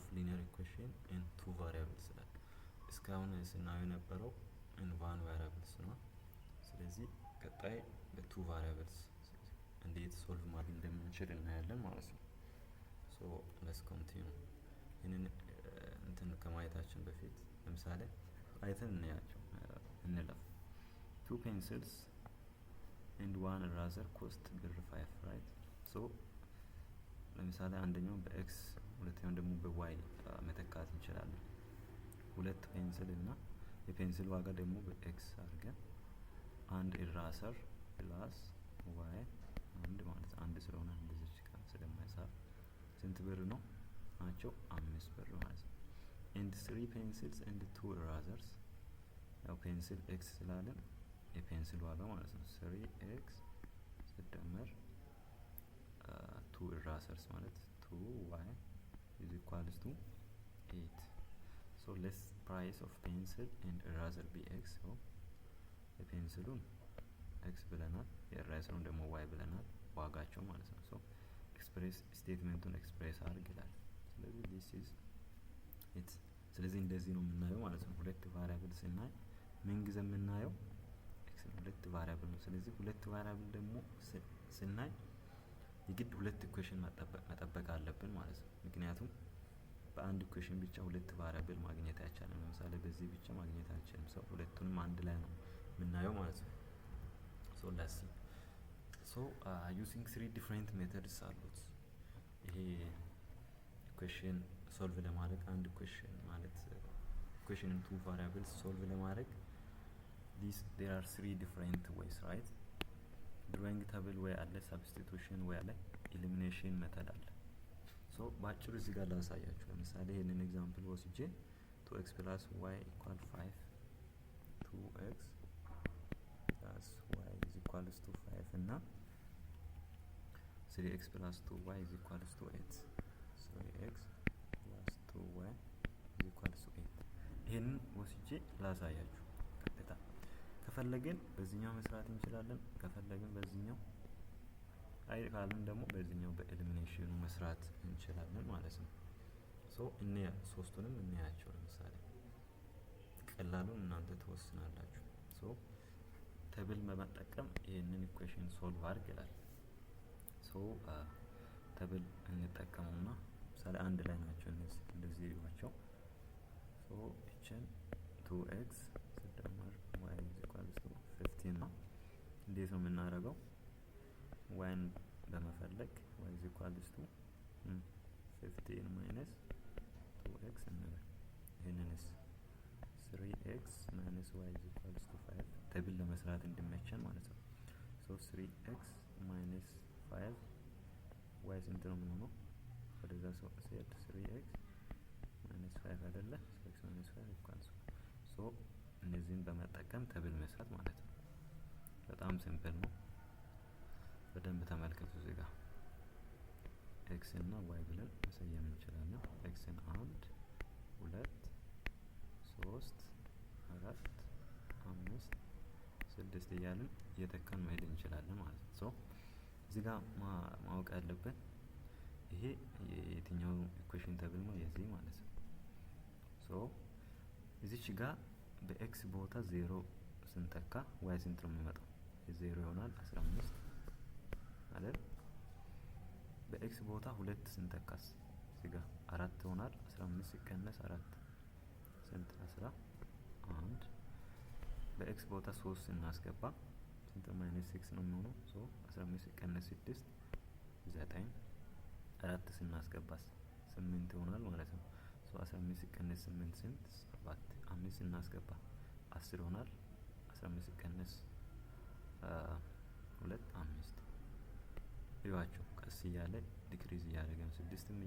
of linear equation in two variables ይላል። እስካሁን ስናየው የነበረው in one variables ነው። ስለዚህ ቀጣይ በ two variables እንዴት solve ማድረግ እንደምንችል እናያለን ማለት ነው። So let's continue። ይህንን እንትን ከማየታችን በፊት ለምሳሌ አይተን እናያቸው እንለፍ። Two pencils and one eraser cost ብር 5, right? So ለምሳሌ አንደኛው በ x ሁለተኛው ደግሞ በ y መተካት እንችላለን። ሁለት pencil እና የ pencil ዋጋ ደግሞ በ x አድርገን አንድ eraser plus y አንድ ማለት አንድ ስለሆነ አንድ እዚች ጋር ስለማይጻፍ ስንት ብር ነው ናቸው? 5 ብር ማለት ነው። And three pencils and two erasers፣ ያው pencil x ስላለን የ pencil ዋጋ ማለት ነው three x ሲደመር two erasers ማለት two y is equals to 8. So let's price of pencil and eraser be x. So የ pencil ኡን x ብለናል፣ የ eraser ኡን ደግሞ y ብለናል፣ ዋጋቸው ማለት ነው። So express statement ኡን express አድርግ ይላል። ስለዚህ this is it። ስለዚህ እንደዚህ ነው የምናየው ማለት ነው። ሁለት variable ስናይ ምን ጊዜ የምናየው x ነው፣ ሁለት variable ነው። ስለዚህ ሁለት variable ደግሞ ስናይ የግድ ሁለት equation መጠበቅ አለብን ማለት ነው። ምክንያቱም በአንድ equation ብቻ ሁለት variable ማግኘት አይቻልም። ለምሳሌ በዚህ ብቻ ማግኘት አይቻልም። So ሁለቱንም አንድ ላይ ነው የምናየው ማለት ነው። So let's see. So using three different methods አሉት ይሄ equation solve ለማድረግ። አንድ equation ማለት equation two variables solve ለማድረግ this there are three different ways, right? Drawing table way አለ፣ substitution way አለ፣ elimination method አለ። So በአጭሩ እዚህ ጋር ላሳያችሁ። ለምሳሌ ይህንን example ወስጄ two x plus y equal 5, two x plus y is equals to 5 እና three x plus two y is equals to 8, three x plus two y is equals to 8፣ ይህንን ወስጄ ላሳያችሁ። ቀጥታ ከፈለግን በዚህኛው መስራት እንችላለን። ከፈለግን በዚህኛው፣ አይ ካልን ደግሞ በዚህኛው በ elimination ኑ መስራት እንችላለን ማለት ነው። So እንያ ሶስቱንም እንያቸው። ለምሳሌ ቀላሉን እናንተ ትወስናላችሁ። So table በመጠቀም ይህንን equation solve አድርግ ይላል። So table እንጠቀመውና ምሳሌ አንድ ላይ ናቸው እነዚህ፣ እንደዚህ ናቸው። So ይችን two x ሲደመር y is equals to 15 ነው። እንዴት ነው የምናደርገው? y ን በመፈለግ y is equals to 15 minus two x እንበል። ይህንንስ three x minus y is equals to 5፣ table ለመስራት እንዲመቸን ማለት ነው። So three x minus 5 y ስንት ነው የሚሆነው? ወደዛ ሲሄድ three x minus 5 አይደለ? X minus 5 equals፣ so እነዚህን በመጠቀም table መስራት ማለት ነው። በጣም simple ነው። በደንብ ተመልከቱ። እዚህ ጋር x እና y ብለን መሰየም እንችላለን። x ን አንድ፣ ሁለት፣ ሶስት፣ አራት፣ አምስት፣ ስድስት እያልን እየተካን መሄድ እንችላለን ማለት ነው። So እዚህ ጋር ማወቅ ያለብን ይሄ የየትኛው equation table ነው? የዚህ ማለት ነው። So እዚች ጋር በ x ቦታ 0 ስንተካ y ስንት ነው የሚመጣው? ዜሮ ይሆናል፣ 15 አይደል? በ x ቦታ ሁለት ስንተካስ እዚህ ጋር አራት ይሆናል። 15 ሲቀነስ አራት ስንት? 11። በ x ቦታ ሶስት ስናስገባ ስንት? Minus 6 ነው የሚሆነው። So 15 ሲቀነስ ስድስት ዘጠኝ። አራት ስናስገባስ ስምንት ይሆናል ማለት ነው። So 15 ሲቀነስ ስምንት ስንት? ሰባት። አምስት ስናስገባ 10 ይሆናል። 15 ሲቀነስ ሁለት አምስት። እዩዋቸው፣ ቀስ እያለ decrease እያደረገ ነው። ስድስትም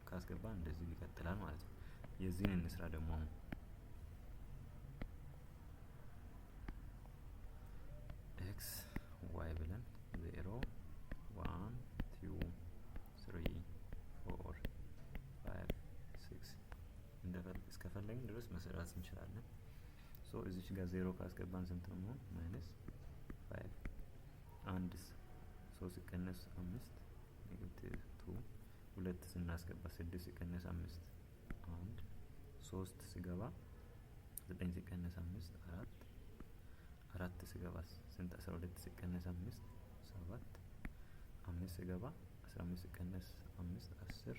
ካስገባ እንደዚህ ይቀጥላል ማለት ነው። የዚህን እንስራ ደግሞ። አሁን x y ብለን 0, 1, 2, 3, 4, 5, 6 እስከፈለግን ድረስ መስራት እንችላለን። So እዚች ጋር ዜሮ ካስገባን ስንት ነው የሚሆን? Minus 5። አንድ ሶስት ሲቀነስ አምስት negative 2። ሁለት ስናስገባ ስድስት ሲቀነስ አምስት ሶስት ስገባ ዘጠኝ ሲቀነስ አምስት አራት፣ አራት ስገባ ስንት? 12 ሲቀነስ አምስት ሰባት፣ አምስት ስገባ 15 ሲቀነስ አምስት 10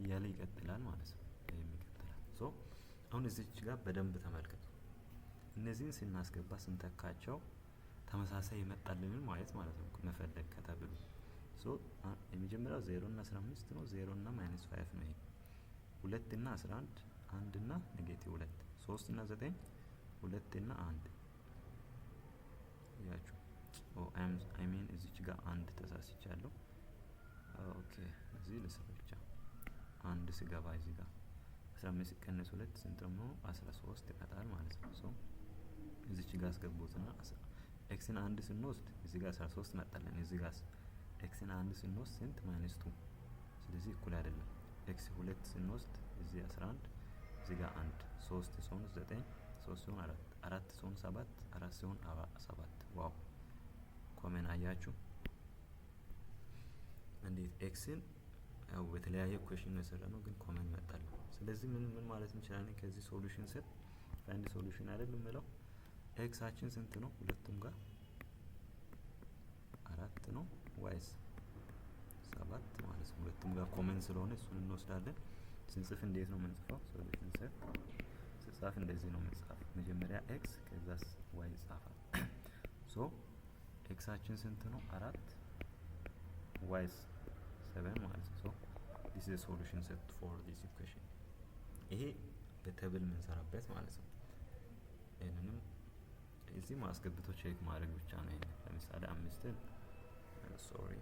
እያለ ይቀጥላል ማለት ነው። ይሄም ይቀጥላል። So አሁን እዚች ጋር በደንብ ተመልከቱ። እነዚህን ስናስገባ፣ ስንተካቸው ተመሳሳይ የመጣልንን ማየት ማለት ነው መፈለግ ከ table ኡ። So የመጀመሪያው 0 እና 15 ነው። 0 እና minus 5 ነው። ይሄ ሁለት እና 11፣ አንድ እና negative ሁለት፣ ሶስት እና ዘጠኝ፣ ሁለት እና አንድ ያችሁ። I mean እዚች ጋር አንድ ተሳስቻለሁ። Okay፣ እዚህ ልስራ ብቻ። አንድ ስገባ እዚህ ጋር 15 ሲቀነስ ሁለት ስንት ነው? 13 ይመጣል ማለት ነው። So እዚች ጋር አስገቡትና x ን አንድ ስንወስድ እዚህ ጋር 13 መጣለን። እዚህ ጋር x ን አንድ ስንወስድ ስንት? Minus 2። ስለዚህ እኩል አይደለም። x ሁለት ስንወስድ እዚህ 11፣ እዚህ ጋር አንድ፣ ሶስት ሲሆን ዘጠኝ፣ ሶስት ሲሆን አራት፣ አራት ሲሆን ሰባት፣ አራት ሲሆን ሰባት። Wow፣ common አያችሁ እንዴት x ን ያው በተለያየ equation ነው የሰራነው፣ ግን common መጣልን። ስለዚህ ምን ምን ማለት እንችላለን? ከዚህ solution set፣ find solution አይደል የምለው? x ኣችን ስንት ነው? ሁለቱም ጋር አራት ነው። y ስ ሰባት ማለት ነው። ሁለቱም ጋር common ስለሆነ እሱን እንወስዳለን። ስንጽፍ እንዴት ነው የምንጽፈው? Solution set ስጻፍ እንደዚህ ነው የምንጻፍ። መጀመሪያ x ከዛስ y ይጻፋል። So x ኣችን ስንት ነው? አራት፣ y ስ seven ማለት ነው። So this is solution set for this equation። ይሄ በ table የምንሰራበት ማለት ነው። ይህንንም እዚህ ማስገብቶ check ማድረግ ብቻ ነው። ይሄንን ለምሳሌ አምስትን፣ sorry፣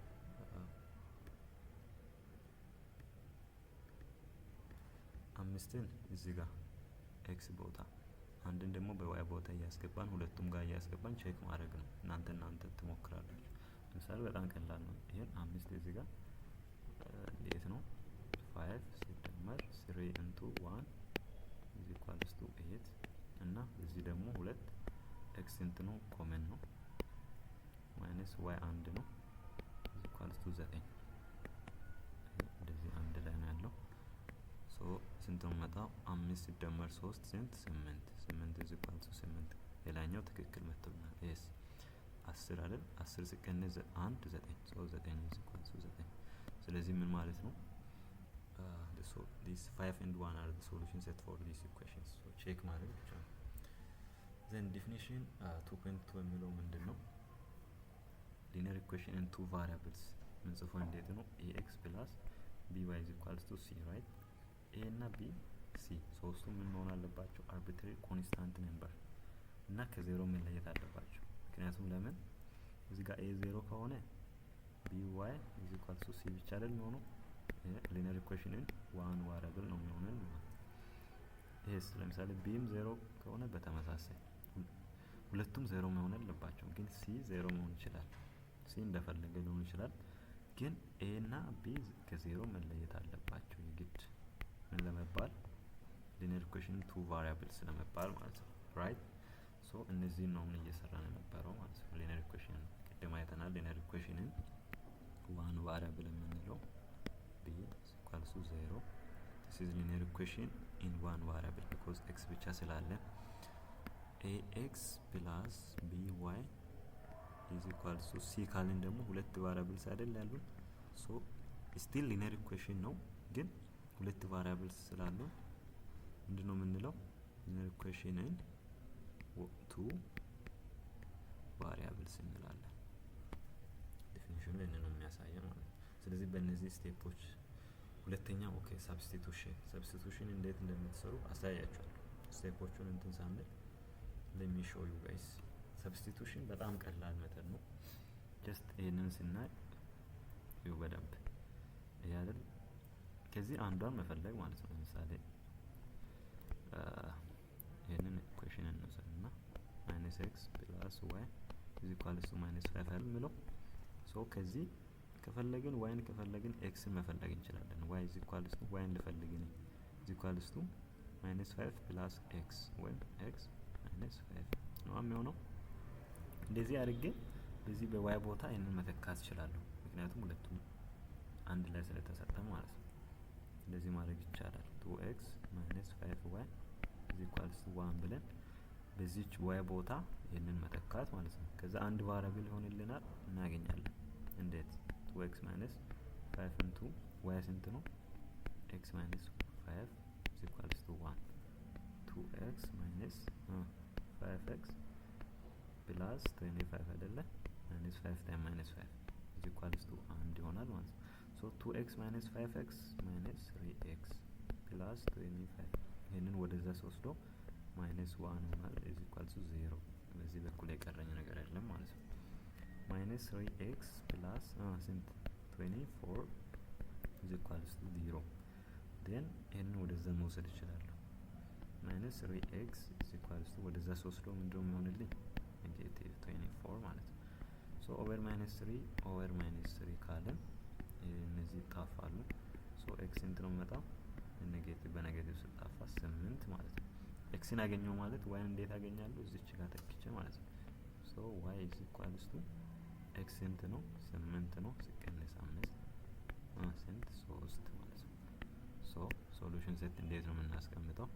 አምስትን እዚህ ጋር x ቦታ፣ አንድን ደግሞ በ y ቦታ እያስገባን፣ ሁለቱም ጋር እያስገባን check ማድረግ ነው። እናንተ ትሞክራላችሁ። ለምሳሌ በጣም ቀላል ነው። ይሄን አምስት እዚህ ጋር እንዴት ነው? Five ሲደመር three into one is equals to eight እና እዚህ ደግሞ ሁለት x ስንት ነው? Common ነው። Minus y አንድ ነው is equals to ዘጠኝ። እንደዚህ አንድ ላይ ነው ያለው። So ስንት ነው መጣው? አምስት ሲደመር ሶስት ስንት? ስምንት። ስምንት is equals to ስምንት። ሌላኛው ትክክል መጥቶልናል። ይሄስ 10 አይደል? 10 ሲቀነስ አንድ ዘጠኝ። So ዘጠኝ is equals to ዘጠኝ። ስለዚህ ምን ማለት ነው? So this 5 and 1 are the solution set for these equations. So check ማድረግ ብቻ ነው። Then definition 2.2 የሚለው ምንድን ነው? Linear equation in two variables ምንጽፈው እንዴት ነው? Ax plus by is equals to c, right? a እና b፣ c ሶስቱም ምን መሆን አለባቸው? Arbitrary constant number እና ከዜሮ መለየት አለባቸው። ምክንያቱም ለምን? እዚህ ጋር a 0 ከሆነ b y is equals to c ብቻ አይደል የሚሆነው? Linear equation in one variable ነው የሚሆነን ማለት ነው። ይሄስ ለምሳሌ b ም 0 ከሆነ በተመሳሳይ ሁለቱም 0 መሆን አለባቸው። ግን c 0 መሆን ይችላል። c እንደፈለገ ሊሆን ይችላል። ግን a እና b ከዜሮ መለየት አለባቸው የግድ። ምን ለመባል? Linear equation two variables ለመባል ማለት ነው። Right? So እነዚህን ነው አሁን እየሰራን የነበረው ማለት ነው። Linear equation ቅድም አይተናል። Linear equation ን one variable የምንለው b equals to 0። This is linear equation in one variable because x ብቻ ስላለ። Ax plus by is equals to c ካልን ደግሞ ሁለት variables አይደል ያሉን? So still linear equation ነው፣ ግን ሁለት variables ስላሉ ምንድነው የምንለው? Linear equation in two variables እንላለን። Definition ኑ ይህንን ነው የሚያሳየን ማለት ነው። ስለዚህ በእነዚህ step ኦች ሁለተኛ፣ okay፣ substitution። Substitution እንዴት እንደምትሰሩ አሳያችኋለሁ። Step ኦቹን እንትን ሳንል let me show you guys። Substitution በጣም ቀላል method ነው። Just ይህንን ስናይ ይኸው በደንብ ይሄ አይደል? ከዚህ አንዷን መፈለግ ማለት ነው። ለምሳሌ ይህንን equation እንውሰድ እና minus x plus y is equals to minus five አይደል የሚለው? So ከዚህ ከፈለግን y ን፣ ከፈለግን x ን መፈለግ እንችላለን። y is equals to፣ y ን ልፈልግ እኔ፣ is equals to minus five plus x ወይም x minus five ነው የሚሆነው። እንደዚህ አድርጌ በዚህ በ y ቦታ ይህንን መተካት እችላለሁ። ምክንያቱም ሁለቱም አንድ ላይ ስለተሰጠ ማለት ነው። እንደዚህ ማድረግ ይቻላል። Two x minus minus five y is equals to one ብለን በዚች y ቦታ ይህንን መተካት ማለት ነው። ከዛ አንድ variable ይሆንልናል፣ እናገኛለን። እንዴት? Two x minus five into y ስንት ነው? X minus five is equals to one. Two x minus five x plus 25 አይደለ? Minus five time minus five is equals to አንድ ይሆናል ማለት ነው። So two x minus five x minus three x plus 25፣ ይህንን ወደዛ ስወስዶ minus one ይሆናል፣ is equals to zero። በዚህ በኩል የቀረኝ ነገር የለም ማለት ነው። Minus three x plus ስንት? 24 is equals to zero። Then ይህንን ወደዛ መውሰድ እችላለሁ። Minus three x is equals to ወደዛ ስወስዶ ምንድነው የሚሆንልኝ? Negative 24 ማለት ነው። So over minus three over minus three ካለን እነዚህ ይጣፋሉ። So x ስንት ነው የሚመጣው? Negative በ negative ስጣፋ ስምንት ማለት ነው። X ን አገኘው ማለት y ን እንዴት አገኛለሁ? እዚች ጋር ተክቼ ማለት ነው። So y is equals to x ስንት ነው? ስምንት ነው። ሲቀነስ አምስት ስንት? ሶስት ማለት ነው። So solution set እንዴት ነው የምናስቀምጠው?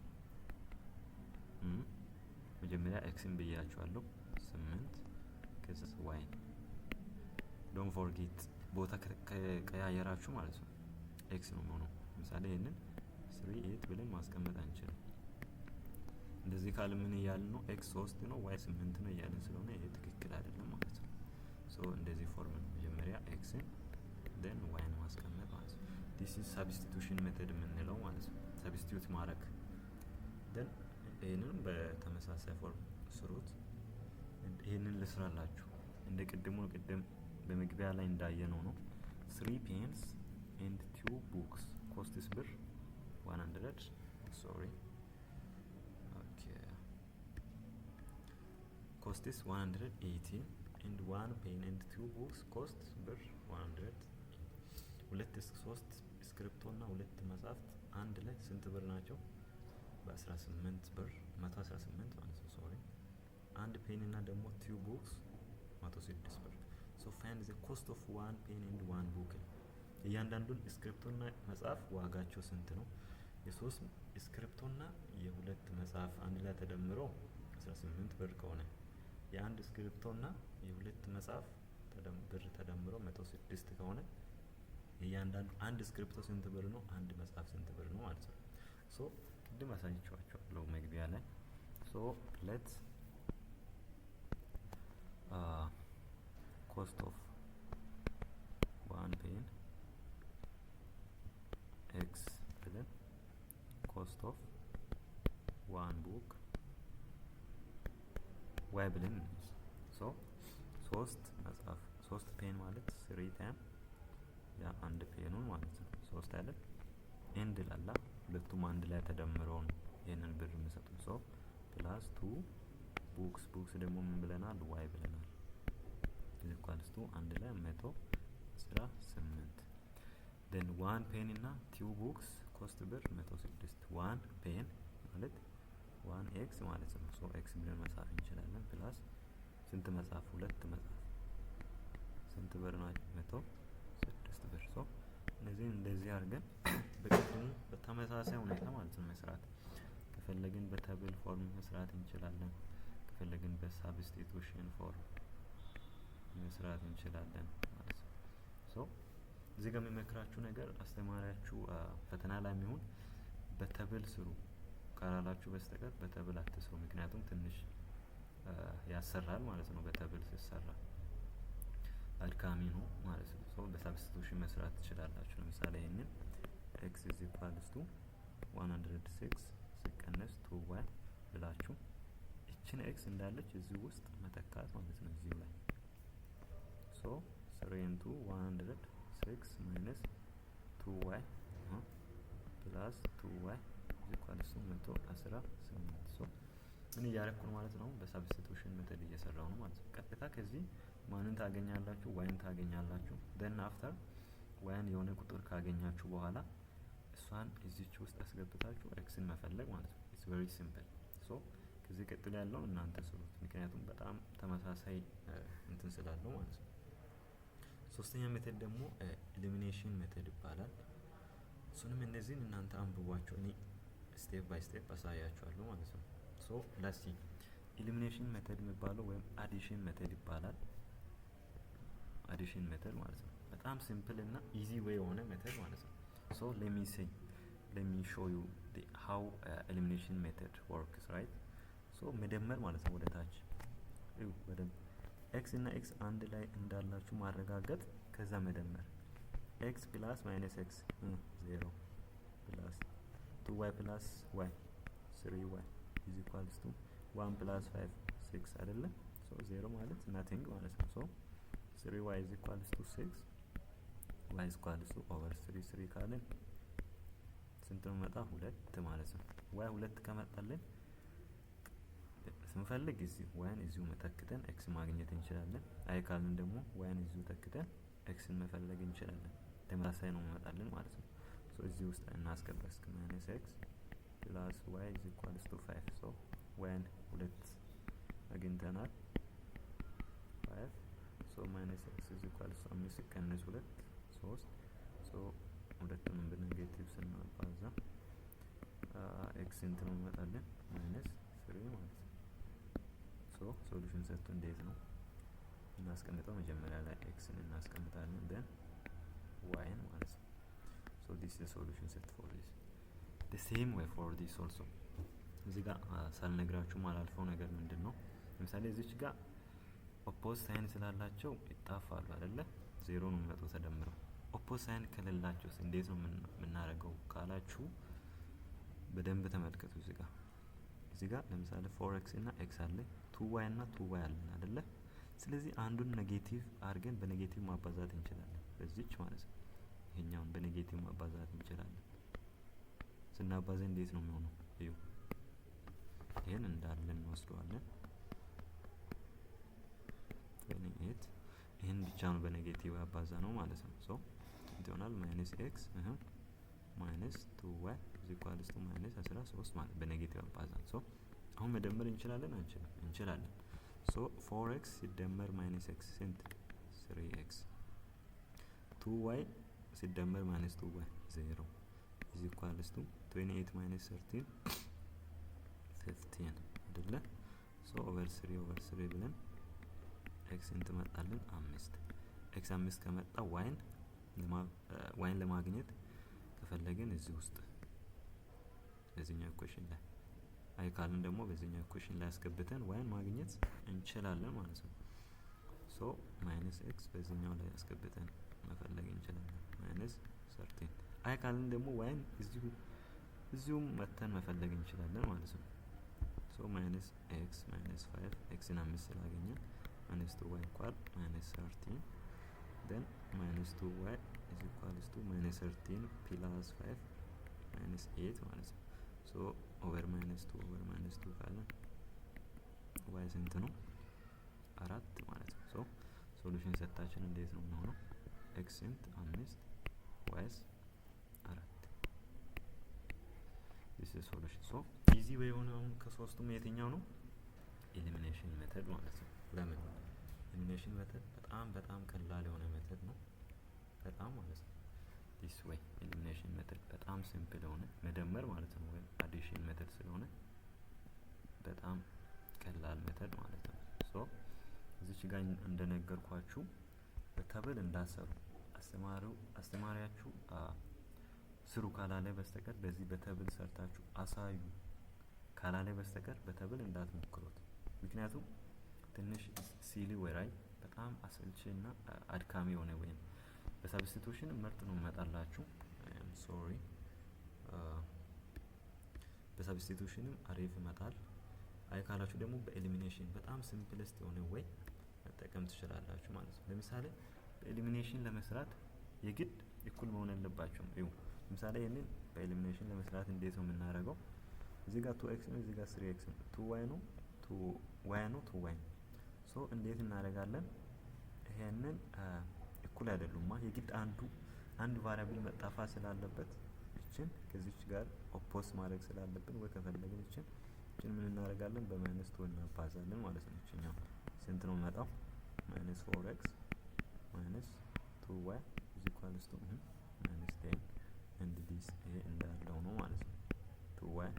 መጀመሪያ x ን ብያቸዋለሁ ስምንት፣ ከዛ y ን። Don't forget፣ ቦታ ከቀያየራችሁ ማለት ነው x ነው የሚሆነው። ለምሳሌ ይህንን three eight ብለን ማስቀመጥ አንችልም። እንደዚህ ካለ ምን እያልን ነው? X ሶስት ነው፣ y ስምንት ነው እያልን ስለሆነ ይሄ ትክክል አይደለም ማለት ነው። So እንደዚህ form ነው፣ መጀመሪያ x ን then y ን ማስቀመጥ ማለት ነው። This is substitution method የምንለው ማለት ነው። Substitute ማድረግ። Then ይህንንም በተመሳሳይ form ስሩት። ይህንን ልስራላችሁ፣ እንደ ቅድሙ፣ ቅድም በመግቢያ ላይ እንዳየነው ነው። Three pens and two books costs ብር 100, sorry, okay, costs 118 and one pen and two books cost ብር 100። ሁለት ሶስት እስክሪፕቶ እና ሁለት መጽሐፍት አንድ ላይ ስንት ብር ናቸው? በ18 ብር፣ 118 ማለት ነው። Sorry፣ አንድ pen እና ደግሞ two books 106 ብር። So find the cost of one pen and one book። እያንዳንዱን እስክሪፕቶና መጽሐፍ ዋጋቸው ስንት ነው? የሶስት እስክሪፕቶና የሁለት መጽሐፍ አንድ ላይ ተደምሮ 18 ብር ከሆነ፣ የአንድ እስክሪፕቶና የሁለት መጽሐፍ ብር ተደምሮ 106 ከሆነ፣ እያንዳንዱ አንድ እስክሪፕቶ ስንት ብር ነው? አንድ መጽሐፍ ስንት ብር ነው ማለት ነው። So ቅድም አሳይቼዋቸዋለሁ መግቢያ ላይ። So let cost of one pen x ብለን cost of one book y ብለን እንይዝ። So ሶስት መጽሐፍ፣ ሶስት pen ማለት three time ያ አንድ pen ኑን ማለት ነው። ሶስት አይደል? And ላላ ሁለቱም አንድ ላይ ተደምረው ነው ይህንን ብር የሚሰጡን። So plus two books፣ books ደግሞ ምን ብለናል? Y ብለናል። Equals to አንድ ላይ 118። Then one pen እና two books cost ብር 106። One pen ማለት one x ማለት ነው። So x ብለን መጻፍ እንችላለን። Plus ስንት መጽሐፍ? ሁለት መጽሐፍ ስንት ብር ነው? 106 ብር። So እነዚህን እንደዚህ አድርገን በቅድሙ በተመሳሳይ ሁኔታ ማለት ነው መስራት፣ ከፈለግን በ table form መስራት እንችላለን። ከፈለግን በ substitution form መስራት እንችላለን ማለት ነው። So እዚህ ጋር የሚመክራችሁ ነገር አስተማሪያችሁ ፈተና ላይ የሚሆን በ table ስሩ ካላላችሁ በስተቀር በ table አትስሩ። ምክንያቱም ትንሽ ያሰራል ማለት ነው። በ table ሲሰራ አድካሚ ነው ማለት ነው። So በ substitution መስራት ትችላላችሁ። ለምሳሌ ይህንን x is equals to 106 ሲቀነስ two y ብላችሁ ይችን x እንዳለች እዚህ ውስጥ መተካት ማለት ነው። እዚሁ ላይ so three into 106 minus two y plus two y equals to 118። So ምን እያደረኩ ነው ማለት ነው? በ substitution method እየሰራው ነው ማለት ነው። ቀጥታ ከዚህ ማንን ታገኛላችሁ? Y ን ታገኛላችሁ። Then after y ን የሆነ ቁጥር ካገኛችሁ በኋላ እሷን እዚች ውስጥ አስገብታችሁ x ን መፈለግ ማለት ነው። It's very simple። So ከዚህ ቀጥሎ ያለውን እናንተ ስሩት፣ ምክንያቱም በጣም ተመሳሳይ እንትን ስላለው ማለት ነው። ሶስተኛ method ደግሞ elimination method ይባላል። እሱንም እነዚህን እናንተ አንብቧቸው። እኔ Step by step አሳያችኋለሁ ማለት ነው። So let's see. Elimination method የሚባለው ወይም addition method ይባላል። Addition method ማለት ነው። በጣም simple እና easy way የሆነ method ማለት ነው። So let me show you how elimination method works, right? So መደመር ማለት ነው። ወደ ታች እዩ በደንብ። x እና x አንድ ላይ እንዳላችሁ ማረጋገጥ፣ ከዛ መደመር። X plus minus x 0 plus 2 y plus y 3 y is equals to 1 plus 5 6 አይደለ? So 0 ማለት nothing ማለት ነው። So 3 y is equals to 6, y is equals to over 3 3 ካልን ስንት ነው መጣ? ሁለት ማለት ነው። y ሁለት ከመጣልን ስንፈልግ እዚሁ y ን እዚሁ ተክተን x ማግኘት እንችላለን። አይ ካልን ደግሞ y ን እዚሁ ተክተን x ን መፈለግ እንችላለን። ተመሳሳይ ነው መጣልን ማለት ነው። So እዚህ ውስጥ እናስገባ እስኪ። Minus x plus y is equals to 5. So y ን ሁለት አግኝተናል። 5, so minus x is equals to አምስት ሲቀነስ ሁለት ሶስት። So ሁለቱንም በ negative ስናባዛ x ስንት ነው የሚመጣልን? Minus 3 ማለት ነው። So solution set ኡ እንዴት ነው እናስቀምጠው? መጀመሪያ ላይ x ን እናስቀምጣለን፣ then y ን ማለት ነው። So this is solution set for this. The same way for this also. እዚህ ጋር ሳልነግራችሁ ማላልፈው ነገር ምንድን ነው? ለምሳሌ እዚች ጋር opposite sign ስላላቸው ይጣፋሉ አይደለ? ዜሮ ነው የሚመጣው ተደምረው። Opposite sign ከሌላቸውስ እንዴት ነው የምናደርገው ካላችሁ በደንብ ተመልከቱ። እዚህ ጋር ለምሳሌ 4 x እና x አለ፣ 2 y እና 2 y አለን አይደለ? ስለዚህ አንዱን negative አድርገን በ negative ማባዛት እንችላለን፣ በዚች ማለት ነው። ይሄኛውን በ negative ማባዛት እንችላለን። ስናባዛ እንዴት ነው የሚሆነው? እዩ፣ ይሄን እንዳለ እንወስደዋለን። 28 ይህን ብቻ ነው በ negative ያባዛነው ማለት ነው። So ስንት ይሆናል? Minus x minus 2 y is equals to minus 13 ማለት በ negative አባዛን። So አሁን መደመር እንችላለን አንችልም? እንችላለን። So 4 x ሲደመር minus x ስንት? 3 x። 2 y ሲደመር minus 2 y 0 is equals to 28 minus 13 15 አይደለ? So over 3 over 3 ብለን x ስንት መጣልን? አምስት። x አምስት ከመጣ y ን ለማግኘት ከፈለግን እዚህ ውስጥ በዚህኛው equation ላይ፣ አይ ካልን ደግሞ በዚህኛው equation ላይ አስገብተን y ን ማግኘት እንችላለን ማለት ነው። So minus x በዚህኛው ላይ አስገብተን መፈለግ እንችላለን። Minus 13። አይ ካልን ደግሞ y ን እዚሁም መተን መፈለግ እንችላለን ማለት ነው። So minus x minus 5፣ x ን አምስት ስላገኘን minus 2 y equal minus 13, then minus 2 y is equals to minus 13 plus 5 minus 8 ማለት ነው። So over minus 2 over minus 2 ካለን y ስንት ነው? አራት ማለት ነው። So solution set ኣችን እንዴት ነው የሚሆነው? x ስንት? አምስት፣ y ስ አራት። This is solution. So easy way የሆነ አሁን ከሶስቱም የትኛው ነው? Elimination method ማለት ነው። ለምን? Elimination method በጣም በጣም ቀላል የሆነ method ነው። በጣም ማለት ነው። This way elimination method በጣም simple የሆነ መደመር ማለት ነው፣ ወይም addition method ስለሆነ በጣም ቀላል method ማለት ነው። So እዚች ጋር እንደነገርኳችሁ በ table እንዳትሰሩ። አስተማሪው አስተማሪያችሁ ስሩ ካላለ በስተቀር፣ በዚህ በ table ሰርታችሁ አሳዩ ካላለ በስተቀር በ table እንዳትሞክሩት። ምክንያቱም ትንሽ silly ወይ በጣም አሰልቺ እና አድካሚ የሆነ ወይም በ substitution ምርጥ ነው የሚመጣላችሁ። Sorry, በ substitution ም አሪፍ ይመጣል። አይ ካላችሁ ደግሞ በ elimination በጣም simplest የሆነ way መጠቀም ትችላላችሁ ማለት ነው። ለምሳሌ በ elimination ለመስራት የግድ እኩል መሆን የለባቸውም። እዩ፣ ለምሳሌ ይህንን በ elimination ለመስራት እንዴት ነው የምናደርገው? እዚህ ጋር 2 x ነው፣ እዚህ ጋር 3 x ነው፣ 2 y ነው፣ 2 y ነው፣ 2 y ነው። So እንዴት እናደርጋለን? ይሄንን እኩል አይደሉማ፣ የግድ አንዱ አንድ variable መጣፋት ስላለበት እችን ከዚች ጋር oppose ማድረግ ስላለብን ወይ ከፈለግን እችን ምን እናደርጋለን? በ minus 2 እናባዛለን ማለት ነው። እችኛው ስንት ነው የሚመጣው? Minus 4 x minus 2 y is equals to minus 10, and this ይሄ እንዳለው ነው ማለት ነው። 2 y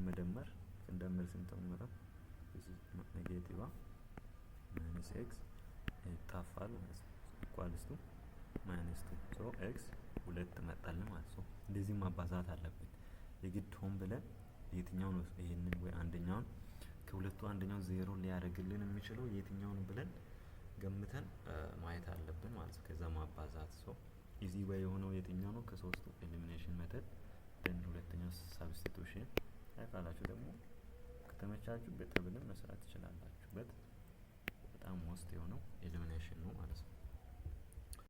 ይሄኛውን መደመር ስንደምር ስንት ነው የሚመጣው? Negative minus x ይጣፋል ማለት ነው። Equals to minus two, so x ሁለት መጣልን ማለት ነው። እንደዚህ ማባዛት አለብን የግድ። ሆን ብለን የትኛው ነው ይሄንን ወይ አንደኛውን ከሁለቱ አንደኛው ዜሮ ሊያደርግልን የሚችለው የትኛውን ብለን ገምተን ማየት አለብን ማለት ነው። ከዛ ማባዛት። So easy way የሆነው የትኛው ነው? ከሶስቱ elimination method፣ then ሁለተኛው substitution፣ አይ ካላችሁ ደግሞ ከተመቻችሁ በ table ም መስራት ትችላላችሁ። But በጣም most የሆነው elimination ነው ማለት ነው።